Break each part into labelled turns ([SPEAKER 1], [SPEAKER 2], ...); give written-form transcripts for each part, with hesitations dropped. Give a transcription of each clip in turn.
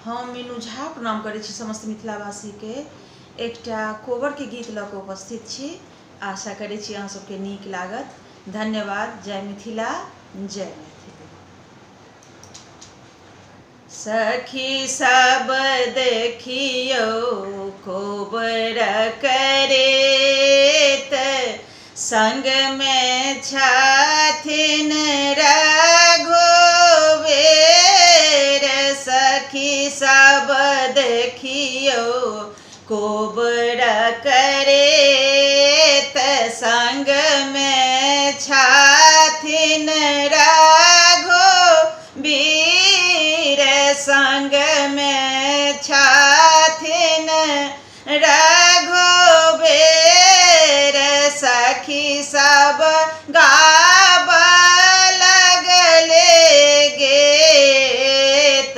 [SPEAKER 1] हम मीनू झा प्रणाम करै छी समस्त मिथिलावासीके। एकटा कोबरके गीत लऽ कऽ उपस्थित छी। आशा करै छी अहाँ सबके नीक लागत। धन्यवाद। जय मिथिला, जय मैथिली। सखी सब देखियौ कोबर करेत, संग में छथिन रघुबीर। सखी सब देखियौ कोबर करेत, संग में छथिन रघुबीर। संग में छथिन रघुबीर। सखी सब गाब लगले गीत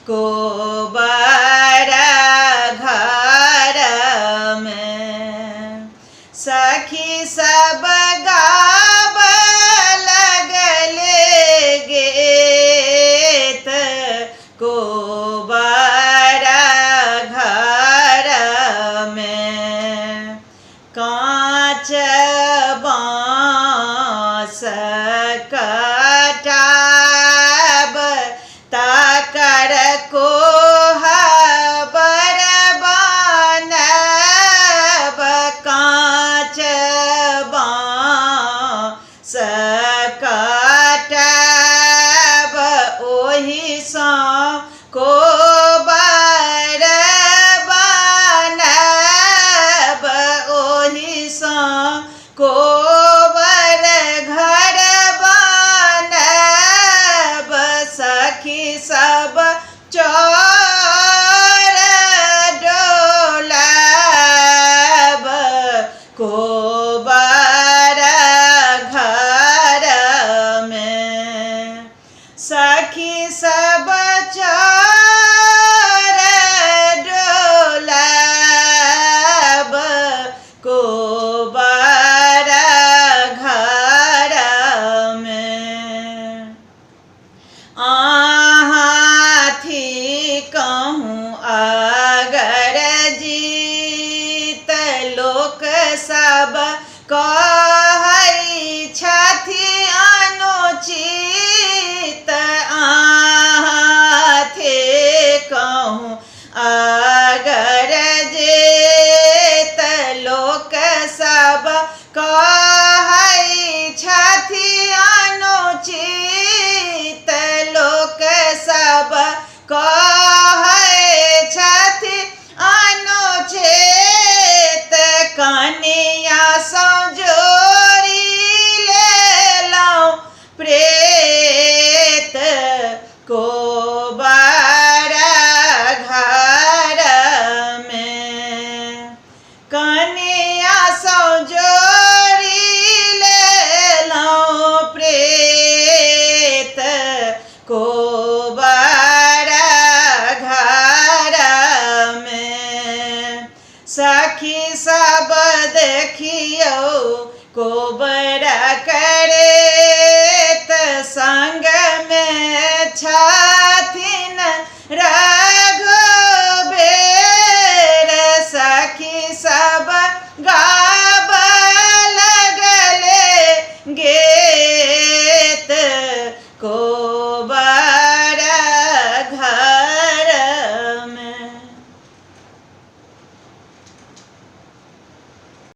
[SPEAKER 1] कोबर घर में। सखी सब गाब लगले गीत कोबर घर में। काँच बाँस कटाब तकर कोहबर बनब। काँच बाँस कटाब ओहिसँ को